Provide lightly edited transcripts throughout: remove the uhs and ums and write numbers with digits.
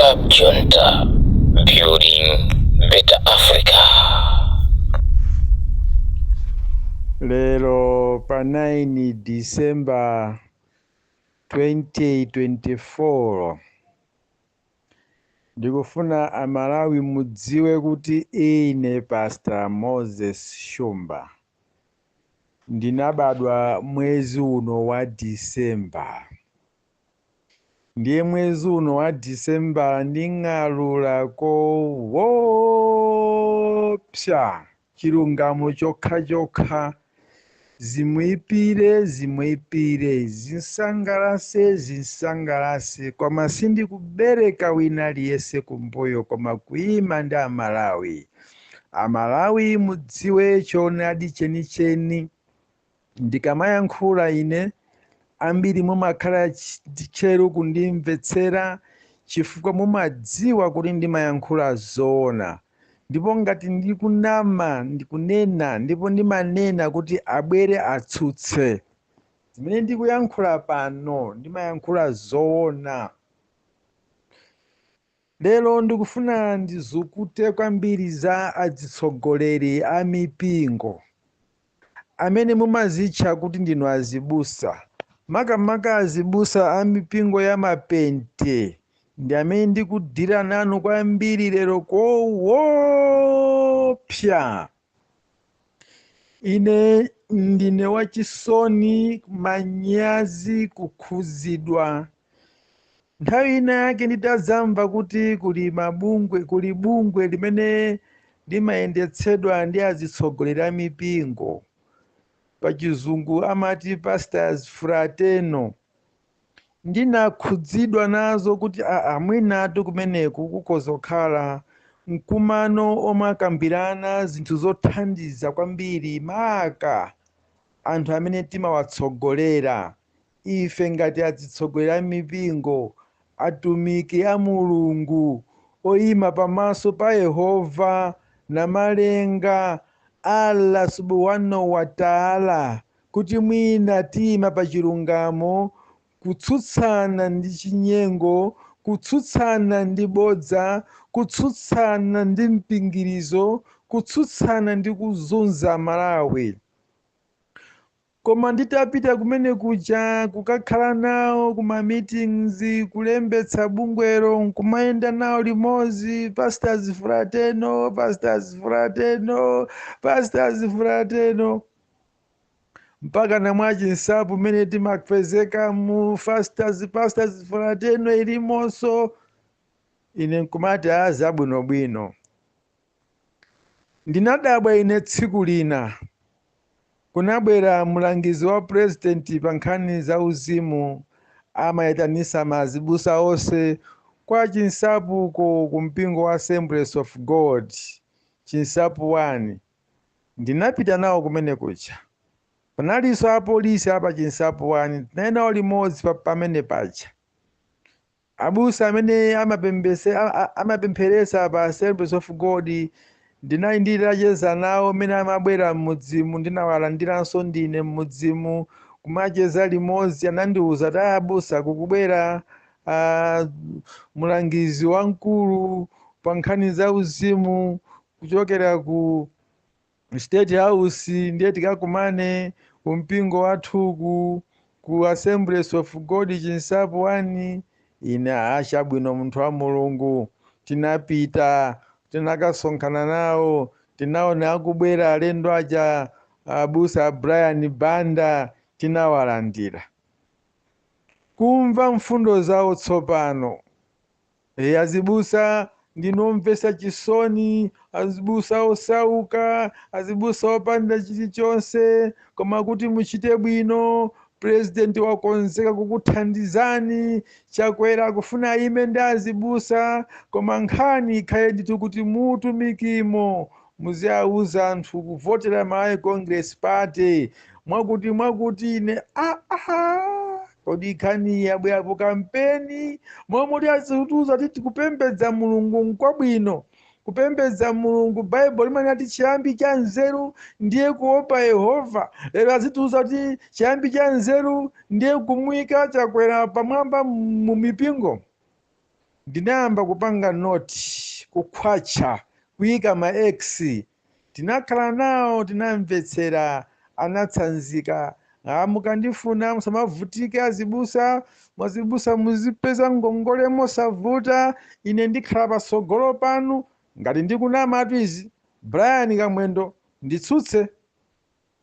Club Junta, building better Africa. Lero pa 9 December 2024, ndikufuna Amalawi mudziwe kuti ine Pastor Moses Shumba ndinabadwa mwezi uno wa December. Ndiye mwezi uno wa December nding'alula koopsa, chilungamo chokhachokha. Zimuyipire, zimuyipire, zinsangalase, zinsangalase, koma sindikubereka wina aliyense kumbuyo, koma kuyima ndi Amalawi. Amalawi, mudziwe choonadi chenicheni. Ndikamayankhula ine, ambiri mumakhala tcheru kundimvetsera, chifukwa mumadziwa kuti ndimayankhula zoona. Ndipo ngati ndikunama, ndikunena, ndipo ndimanena kuti abwere atsutse zimene ndikuyankhula pano. Ndimayankhula zoona. Lero ndikufuna ndizukute kwambiri za atsogoleri a mipingo amene mumazitcha kuti ndinu azibusa, makamaka azibusa a mipingo ya mapente, ndi amene ndikudira nanu kwambiri lero koopsa. Ine ndine wachisoni, manyazi, kukhuzidwa. Nthawi ina yake nditadzamva kuti kuli mabungwe, kuli bungwe limene limayendetsedwa ndi azitsogoleri a mipingo, pachizungu amati Pastors Fraternal, ndinakhudzidwa nazo kuti aa, mwinatu kumeneku kukhoza kukhala mkumano omakambirana zinthu zothandiza kwambiri, maka anthu amene timawatsogolera ife ngati atsogoleri a mipingo, atumiki a Mulungu oyima pamaso pa Yehova Namalenga, Allah Subhanahu wa Taala, kuti mwina tiyima pa chilungamo, kutsutsana ndi chinyengo, kutsutsana ndi bodza, kutsutsana ndi mpingirizo, kutsutsana ndi kuzunza Malawi. Koma nditapita kumene kuja kukakhala nawo kuma meetings, kulembetsa bungwero, nkumayenda nawo limodzi, Pastors Fraternal, Pastors Fraternal, Pastors Fraternal, mpaka namwa Chinsapo mmene timapezeka mu Pastors Fraternal ilimonso, ine nkumati a zabwinobwino. Ndinadabwa ine tsiku lina kunabwera mlangizi wa president pa nkhani za uzimu, amayitanisa mazibusa onse kwa Chinsapuko, ku mpingo wa Assemblies of God, Chinsapu 1. Ndinapita nawo kumene kuja. Panalinso apolisi apa Chinsapu 1. Tinali nawo limodzi pamene paja. Abusa amene amapempheresa pa Assemblies of God ndinali nditacheza nawo mmene amabwera m'mudzimu. Ndinawalandiranso ndine m'mudzimu, kumacheza limodzi. Anandiwuza kuti, "Abusa, kukubwera mulangizi wamkulu pa nkhani za uzimu kuchokera ku State House, ndiye tikakumane ku mpingo wathuku ku Assemblies of God, Chinsapo 1." Ine, "Achabwino, munthu wa Mulungu." Tinapita, tinakasonkhana nawo. Tinaona akubwera alendo aja, abusa Brian Banda. Tinawalandira, kumva mfundo zawo. Tsopano, azibusa, ndinomvesa chisoni, azibusa osauka, azibusa opanda chilichonse, koma kuti muchite bwino, President wakonzeka kukuthandizani. Chakwera akufuna ayime ndi azibusa, koma nkhani ikhale ndithu kuti mutumikimo muziyauza anthu kuvotera Malawi Congress Party, mwakuti mwakuti. Ine, ah, ah, kodi nkhani yabwerapo kampeni momwe azitiuza kuti tikupembedza Mulungu nkwabwino? Kupembedza Mulungu, Baibulo limanati chiyambi cha nzeru ndiye kuopa Yehova. Lero azitiuza kuti chiyambi cha nzeru ndiye kumuyika Chakwera pamwamba mu mipingo. Ndinayamba kupanga note, kukhwacha, kuyika ma X. Tinakhala nawo, tinamvetsera, anatsanzika. "Ah, mukandifuna musamavutike azibusa, mwazibusa muzipeza ngongole mosavuta, ine ndikhala patsogolo panu." Ngati ndikunama atu izi, Brian Kamwendo, nditsutse,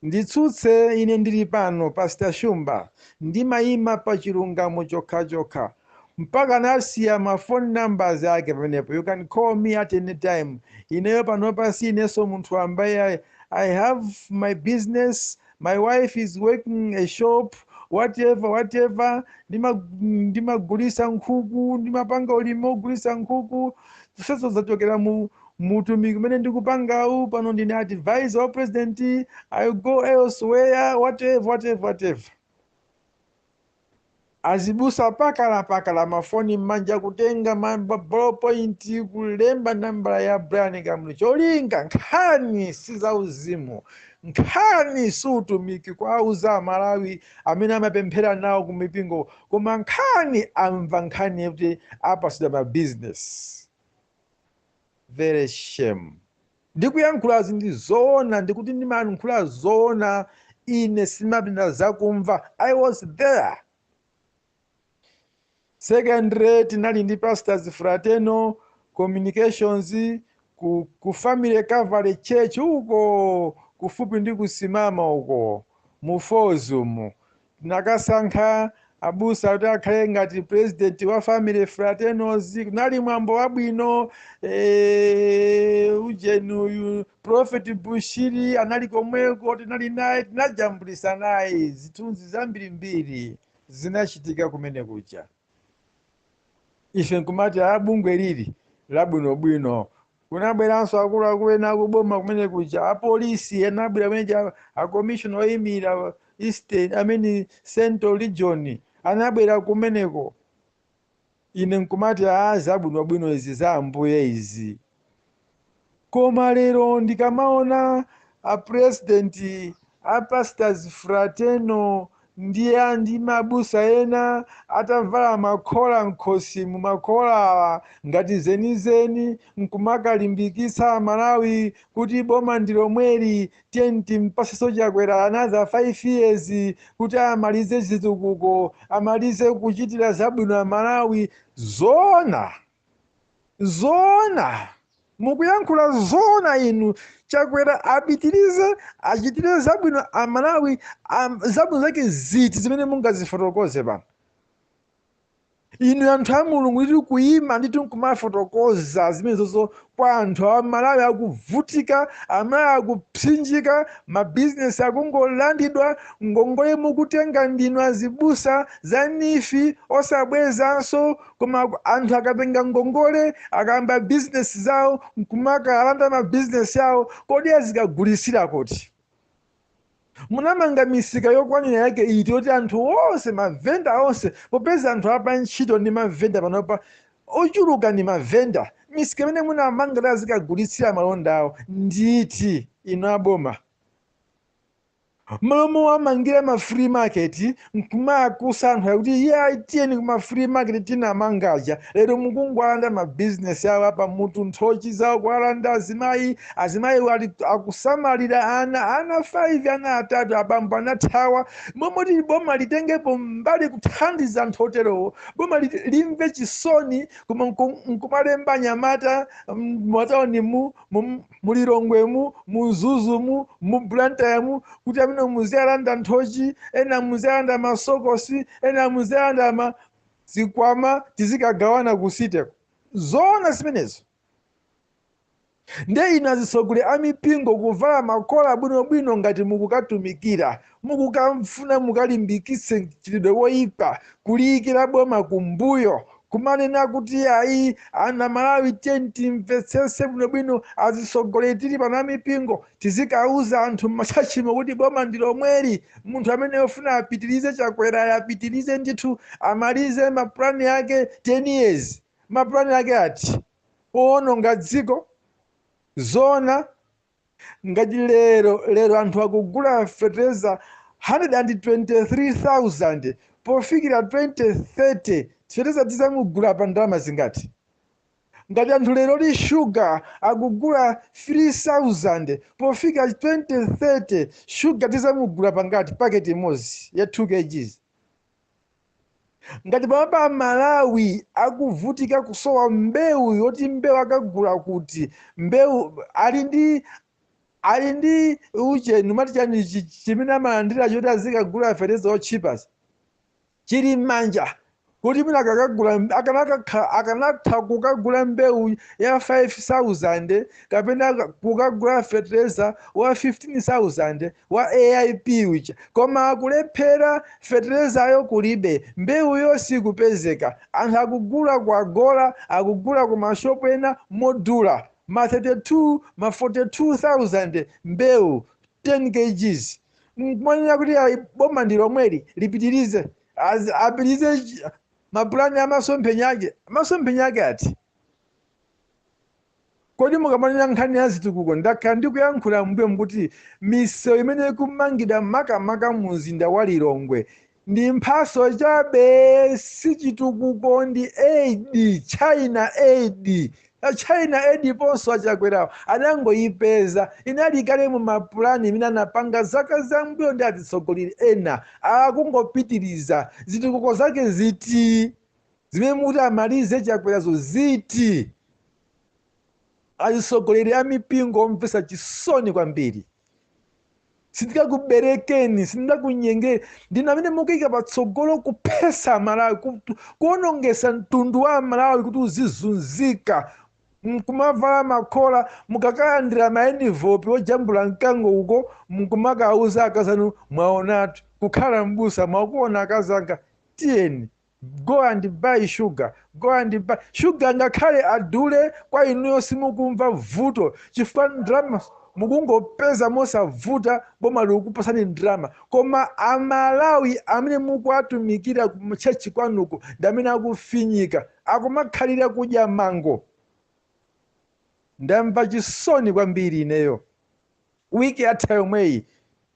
nditsutse. Ine ndili pano, Pastor Shumba, ndimayima pa chilungamo chokhachokha. Mpaka anasiya ma phone numbers ake pamenepo: "You can call me at any time." Ineyo panopa si inenso munthu ambaye, I have my business, my wife is working a shop, whatever whatever. Ndimagulisa nkhuku, ndimapanga ulimi wogulisa nkhuku. Zonsezo zachokera mu mutumiki umene ndikupangawu. Pano ndine advisor wa president, I go elsewhere, whatever whatever whatever. Azibusa pakala pakala, mafoni m'manja, kutenga ma ballpoint, kulemba nambala ya Brian Kamwendo. Cholinga nkhani si zauzimu, nkhani si utumiki kwa auza Amalawi amene amapemphera nawo ku mipingo, koma nkhani amva nkhani yakuti apasidwa ma business. Very shame. Ndikuyankhulazi ndi zoona, ndikuti ndimayankhula zoona. Ine simapinda zakumva. I was there. Secondary, tinali ndi Pastors Fraternal Communications ku Family Calvary Church uko kufupi ndi kusimama uko mu Fozumu. Tinakasankha abusa kuti akhale ngati president wa Family Fraternals. Kunali mwambo wabwino. Ujeni uyu Prophet Bushiri anali komweko, tinali naye, tinajambulisa naye zithunzi zambirimbiri zinachitika kumene kuja. Ife nkumati a bungwe lili labwinobwino. Kunabweranso akuluakulu ena akuboma kumene kuja, apolisi anabwera kumene, a commissioner oyimira Eastern, I mean Central Region, anabwera kumeneko. Ine nkumati a zabwinobwino izi, za Ambuye izi. Koma lero ndikamaona a president a Pastors Fraternal ndi mabusa ena atavala makhola mkhosimu, makhola ngati zenizeni, nkumakalimbikitsa Amalawi kuti boma ndi lomweli, tiyeni timpasenso Chakwera another 5 years kuti amalize zitukuko, amalize kuchitira zabwino Amalawi. Zona zona, mukuyankhula zona inu? Chakwera apitirize achitire zabwino Amalawi, zabwino zake ziti zimene mungazifotokoze pano? Inu anthu a Mulungu, nditi kuyima nditi nkumafotokoza zimenezozo kwa anthu Amalawi akuvutika, Amalawi akupsinjika, mabizinesi akungolandidwa, ngongole mukutenga ndinu azibusa za NEEF osabwezanso. Koma anthu akatenga ngongole, akayamba bizinesi zawo, nkumakalanda mabizinesi awo, kodi azikagulisira kuti? Munamanga misika yokwanira yake iti yoti anthu onse, mavenda onse, popeza anthu apa ntchito ndi mavenda panopa, ochuluka ndi mavenda, misika imene munamanga azikagulitsira malonda awo nditi ino aboma? Malo amangira ma free market, nkumakusa anthu akuti iye tiyeni kuma free market tinamangaja, lero mukungwalanda mabizinesi awo apa mutu, nthochi zawo kuwalanda azimayi. Azimayi ali akusamalira ana 5, ana atatu, abambo anathawa. Momoti boma litengepo mbali kuthandiza anthu oterowo, boma limve chisoni, koma nkumalemba anyamata mwataonimu, mulilongwemu, muzuzumu, mu Blantyremu, kuti amene muziyalanda nthochi, ena muziyalanda masokosi, ena muziyalanda ma zikwama, tizikagawana kusiteko. Zoona zimenezo? Nde inu azisogolera amipingo kuvala makola bwinobwino ngati mukukatumikira, mukukamfuna mukalimbikitse mchitidwe woyipa, kuliyikira boma kumbuyo, kumanena kuti ayi, ana Malawi, tiyeni timvetsese bwinobwino. Azisogoleri tili pano amipingo tizikauza anthu m'machachimo kuti boma ndi lomweli, munthu amene ofuna apitirize Chakwera apitirize ndithu, amalize mapulani ake 10 years. Mapulani ake ati owononga dziko? Zona ngati lero lero anthu akugula fertilizer 123,000, pofikira 2030 Fetereza tizamugula pa ndalama zingati? Ngati anthu lero li shuga akugula 3000, pofika 2030 shuga tizamugula pangati paketi imodzi ya 2 kgs? Ngati pamapa Malawi akuvutika kusowa mbewu, yoti mbewu akagula kuti mbewu? Ali ndi ucheni mati chani chimene amalandira choti azikagula fetereza otchipa chili m'manja, kuti mwina akakagula akanatha kukagula mbewu ya 5000 kapena kukagula fetereza wa 15,000 wa AIP uja, koma akulephera. Feterezayo kulibe, mbewuyo sikupezeka. Anthu akugula kwagola, akugula ku mashopu ena modula, ma 32, ma 42,000 mbewu 10 kgs. Nkumanena kuti ayi, boma ndi lomweli, lipitirize, apitirize mapulani amasomphenya ake. Masomphenya ake ati? Kodi mukamanena nkhani ya zitukuko, ndakhala ndikuyankhula mbuyo mkuti misewu imene ikumangidwa makamaka mu mzinda wa Lilongwe ndi mphaso chabe, si chitukuko, ndi aid, China aid. China aid ponso achakwerawo adangoyipeza, inali kale mu mapulani imene anapanga zaka zambuyo ndi atsogoleri ena, akungopitiriza. Zitukuko zake ziti zimene mukuti amalize Chakwerazo? Ziti? Atsogoleri a mipingo omvetsa chisoni kwambiri, sindikakuberekeni, sindikakunyengeni, ndinu amene mukuyika patsogolo kuphesa Malawi, kuonongesa mtundu wa Malawi kuti uzizunzika, nkumavala makhola. Mukakalandira ma envelope ojambula mkango uko, nkumakauza akazanu, "Mwaonatu kukhala mbusa, mwakuona akazanga, tiyeni, go and buy sugar, go and buy sugar." Ngakhale adule kwa inuyo simukumva vuto, chifukwa ndalama mukungopeza mosavuta, boma likupasani ndalama. Koma Amalawi amene mukuwatumikira ku church kwanuko ndi amene akufinyika, akumakhalira kudya mango. Ndamva chisoni kwambiri ineyo. Wiki yatha yomweyi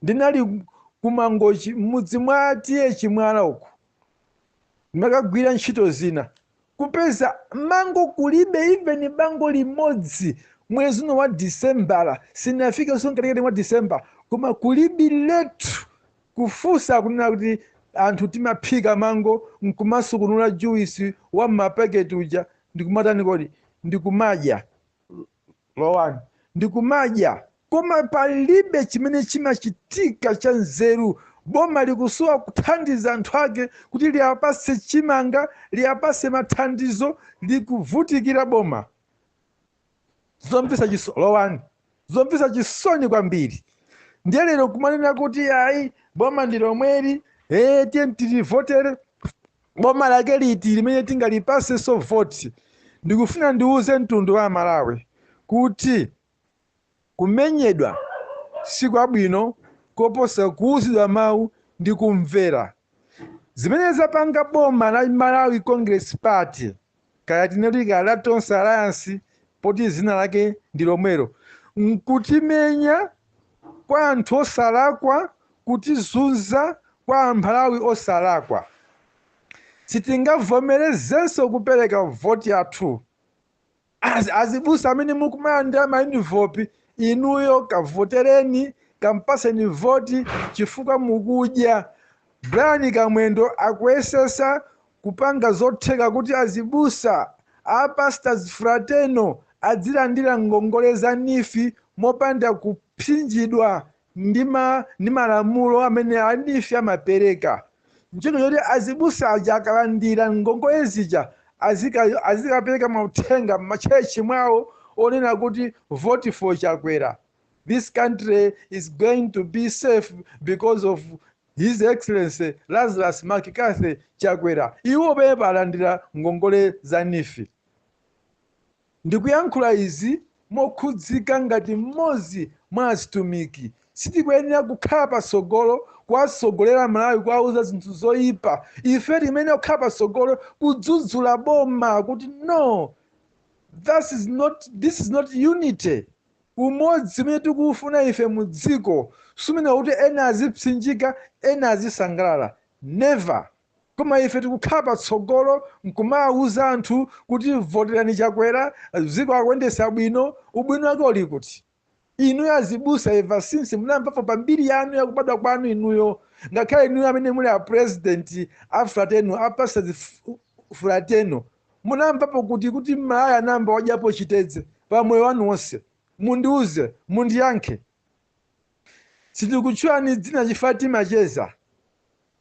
ndinali kumangochi, m'mudzi mwa T/A Chimwala uku, ndakagwira ntchito zina, kupeza mango kulibe, even bango limodzi. Mwezi uno wa Disembala sinafike mkatikati mwa Disemba, koma kulibiletu. Kufunsa, kunena kuti anthu timaphika mango nkumasukunula juice wa mmapaketi uja, ndikumatani kodi? Ndikumadya lowani, ndikumadya, koma palibe chimene chimachitika cha nzeru. Boma likusowa kuthandiza anthu ake kuti liyapase chimanga, liyapase mathandizo, likuvutikira boma. Zomvetsa chisoni, lowani, zomvetsa chisoni kwambiri. Ndiye lero kumanena kuti ayi, boma ndi lomweli, tiye tilivotere. Boma lake liti limene tingalipasenso voti? Ndikufuna ndiuze mtundu wa Malawi kuti kumenyedwa sikwabwino koposa kuuzidwa mawu ndi kumvera. Zimene zapanga boma la Malawi Congress Party, kaya tinati kaya la Tonse Alliance, poti zina lake ndi lomwelo, nkutimenya kwa anthu osalakwa, kutizunza kwa Amalawi osalakwa. Sitingavomerezenso kupereka voti yathu. Azibusa amene mukumalandira ma envelope, inuyo kavotereni, kampaseni voti chifukwa mukudya. Brian Kamwendo akuyesesa kupanga zotheka kuti azibusa a Pastors Fraternal adzilandira ngongole za NEEF mopanda kupsinjidwa ndi malamulo amene a NEEF amapereka, nchito choti azibusa aja akalandira ngongole zija azikapereka mauthenga m'ma church mwawo onena kuti "Vote for Chakwera, this country is going to be safe because of His Excellency Lazarus McCarthy Chakwera." Iwo pamene alandira ngongole za NEEF. Ndikuyankhula izi mokhudzika ngati mmodzi mwa azitumiki. Sitikuyenera kukhala patsogolo kuwatsogolera Malawi kuwauza zinthu zoyipa. Ife timene kukhala patsogolo kudzudzula boma kuti no, that is not, this is not unity. Umodzi umene tikufuna ife mu dziko sumene kuti ena azipsinjika, ena azisangalala, never. Koma ife tikukhala patsogolo nkumawuza anthu kuti voterani Chakwera, dziko akuyendesa bwino. Ubwino wake uli kuti? Inuyo azibusa, ever since munamvapo pambiri yanu yakubadwa kwanu inuyo, ngakhale inuyo amene muli a president a fraternal, a pastors fraternal, munamvapo kuti Malawi anamba wadyapo chitedze pamoyo wanu wonse? Mundiuze, mundiyankhe. Sindikutchulani dzina chifukwa timacheza.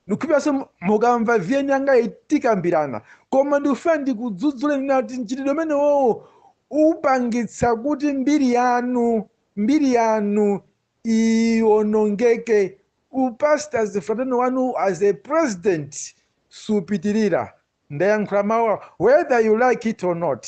Ndikhupiranso mukamva VN yanga itikambirana, koma ndikufuna ndikudzudzuleni kuti mchitidwe umene wowo upangitsa kuti mbiri yanu iwonongeke. Upastors fraternal wanu as a president supitirira. Ndayankhula mawu, whether you like it or not.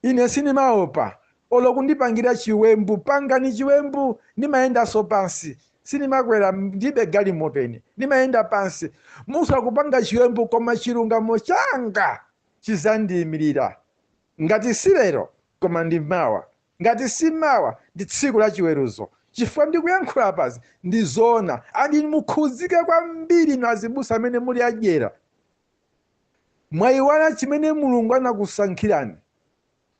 Ine sinimaopa olo kundipangira chiwembu. Pangani chiwembu, ndimayendanso pansi, sinimakwera, ndibe galimoto ine, ndimayenda pansi. Musakupanga chiwembu, koma chilungamo changa chizandiyimirira, ngati si lero koma ndi mawa, ngati si mawa ndi tsiku la chiweruzo, chifukwa ndikuyankhula pazi ndi zoona. Andi mukhudzike kwambiri inu azibusa amene muli adyera. Mwayiwala chimene Mulungu anakusankhirani,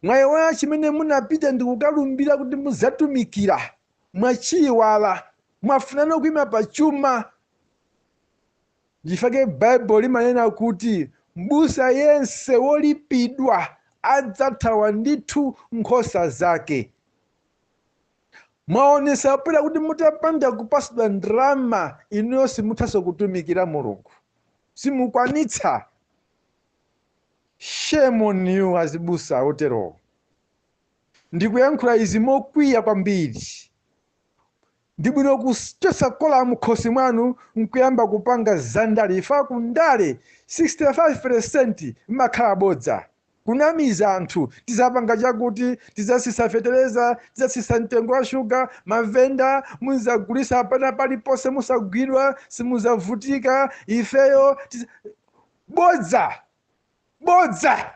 mwayiwala chimene munapita ndi kukalumbira kuti mudzatumikira. Mwachiyiwala, mwafunana kuyima pa chuma. Chifukwa Baibulo limanena kuti m'busa yense wolipidwa adzathawa ndithu nkhosa zake. Mwaonesa poyera kuti mutapanda kupasidwa ndalama inuyo simuthanso kutumikira Mulungu, simukwanitsa. Shame on you, azibusa oterowo. Ndikuyankhula izi mokwiya kwambiri. Ndi bwino kuchotsa kola mkhosi mwanu nkuyamba kupanga zandale. Ifa kundale 65% mmakhala bodza, kunamiza anthu: tizapanga chakuti, tizasisa fetereza, tizasisa mtengo wa shuga, mavenda muzagulisa pana paliponse, musagwidwa, simuzavutika ifeyo. Bodza, bodza.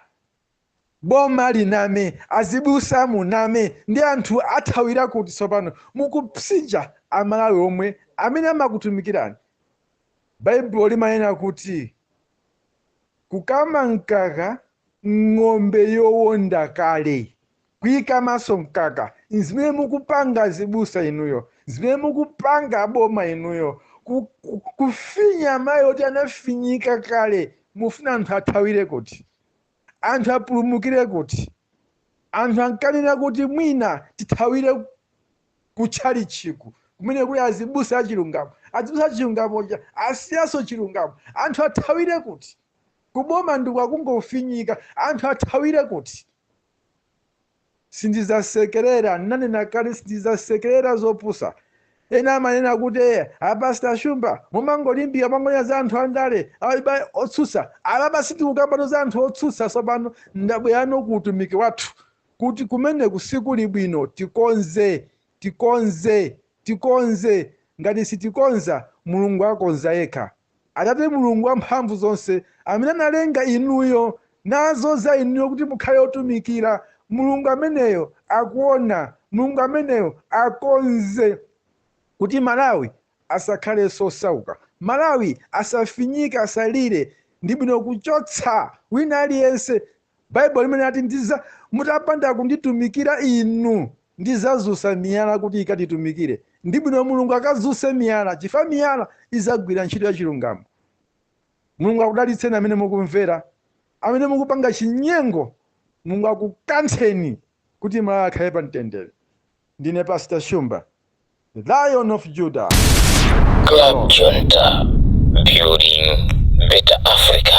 Boma liname, azibusa muname, ndi anthu athawira kuti? Tsopano mukupsinja Amalawi omwe amene amakutumikirani. Baibulo limanena kuti kukama mkaka ng'ombe yowonda kale, kuyikamaso mkaka, zimene mukupanga azibusa inuyo, zimene mukupanga aboma inuyo, kufinya amayi oti anafinyika kale. Mufuna anthu athawire kuti? Anthu apulumukire kuti? Anthu ankanena kuti mwina tithawire kutchalichiku kumene kuli azibusa achilungamo. Azibusa achilungamo asiyaso chilungamo. Anthu athawire kuti? Kuboma ndikwakungofinyika. Anthu athawire kuti? Sindizasekerera, nanena kale, sindizasekerera zopusa. Ena amanena kuti, "Eh, apasita Shumba mumangolimbika mangonena za anthu andale otsutsa." Alaba sitikukambano za anthu otsutsa. Tsopano ndabwerano ku utumiki wathu kuti kumene kusikuli bwino, tikonze, tikonze, tikonze. Ngati sitikonza, Mulungu akonza yekha. Atate Mulungu wamphamvu zonse amene analenga inuyo nazo za inuyo kuti mukhale otumikira, Mulungu ameneyo akuona. Mulungu ameneyo akonze kuti Malawi asakhalenso osauka, Malawi asafinyike, asalire. Ndi bwino kuchotsa wina aliyense. Baibulo limene ati ndiza mutapanda kunditumikira inu, ndizazusa miyala kuti ikatitumikire. Ndi bwino Mulungu akazuse miyala, chifukwa miyala izagwira ntchito ya chilungamo. Mulungu akudalitseni amene mukumvera. Amene mukupanga chinyengo, Mulungu akukantheni kuti Malawi akhale pa mtendere. Ndine Pastor Shumba, the Lion of Judah. Club Junta, building better Africa.